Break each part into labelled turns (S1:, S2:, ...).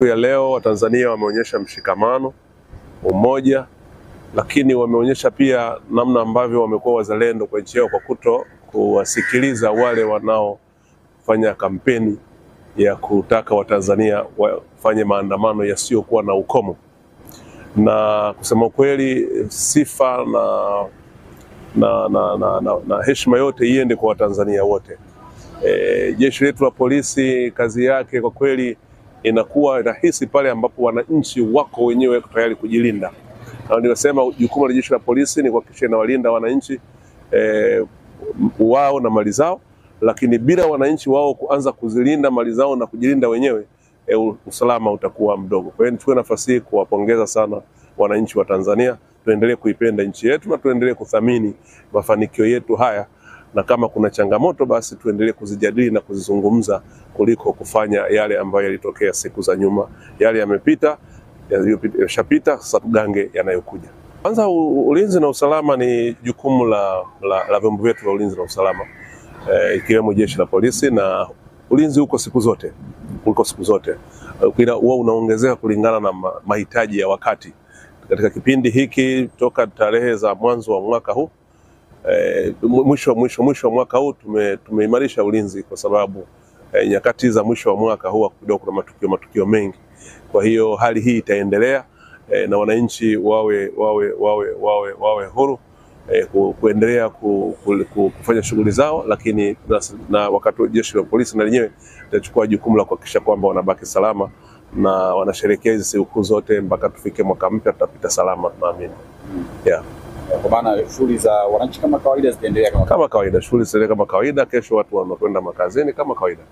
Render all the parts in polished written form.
S1: Ya leo Watanzania wameonyesha mshikamano, umoja, lakini wameonyesha pia namna ambavyo wamekuwa wazalendo kwa nchi yao kwa kuto kuwasikiliza wale wanaofanya kampeni ya kutaka Watanzania wafanye maandamano yasiyokuwa na ukomo. Na kusema kweli, sifa na heshima yote iende kwa Watanzania wote. Jeshi letu la polisi kazi yake kwa kweli inakuwa rahisi pale ambapo wananchi wako wenyewe tayari kujilinda. Na nimesema jukumu la jeshi la polisi ni kuhakikisha inawalinda wananchi wao na mali zao, lakini bila wananchi wao kuanza kuzilinda mali zao na kujilinda wenyewe, usalama utakuwa mdogo. Kwa hiyo nichukue nafasi hii kuwapongeza sana wananchi wa Tanzania. Tuendelee kuipenda nchi yetu na tuendelee kuthamini mafanikio yetu haya, na kama kuna changamoto basi tuendelee kuzijadili na kuzizungumza kuliko kufanya yale ambayo yalitokea siku za nyuma. Yale yamepita, yashapita, sasa tugange yanayokuja. Kwanza, ulinzi na usalama ni jukumu la vyombo vyetu vya ulinzi na usalama, ikiwemo jeshi la polisi, na ulinzi uko siku zote, uko siku zote, huwa unaongezeka kulingana na mahitaji ya wakati. Katika kipindi hiki toka tarehe za mwanzo wa mwaka huu, mwisho wa mwaka huu tumeimarisha ulinzi kwa sababu nyakati za mwisho wa mwaka huwa kidogo kuna matukio mengi. Kwa hiyo hali hii itaendelea, na wananchi wawe huru kuendelea kufanya shughuli zao, lakini na wakati jeshi la polisi na lenyewe litachukua jukumu la kuhakikisha kwamba wanabaki salama na wanasherehekea hizi sikukuu zote mpaka tufike mwaka mpya, tutapita salama tunaamini. Yeah.
S2: Kwa maana shughuli za wananchi kama kawaida zitaendelea
S1: kama kawaida, shughuli zitaendelea kama kawaida. Kesho watu wanakwenda makazini kama kawaida.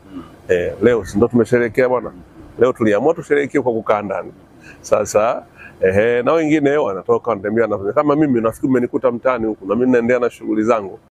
S1: Leo ndio tumesherehekea bwana. Leo tuliamua tusherehekee kwa kukaa ndani. Sasa na wengine wanatoka wanatembea, na kama mimi nafikiri umenikuta mtaani huku na mimi naendelea na shughuli zangu.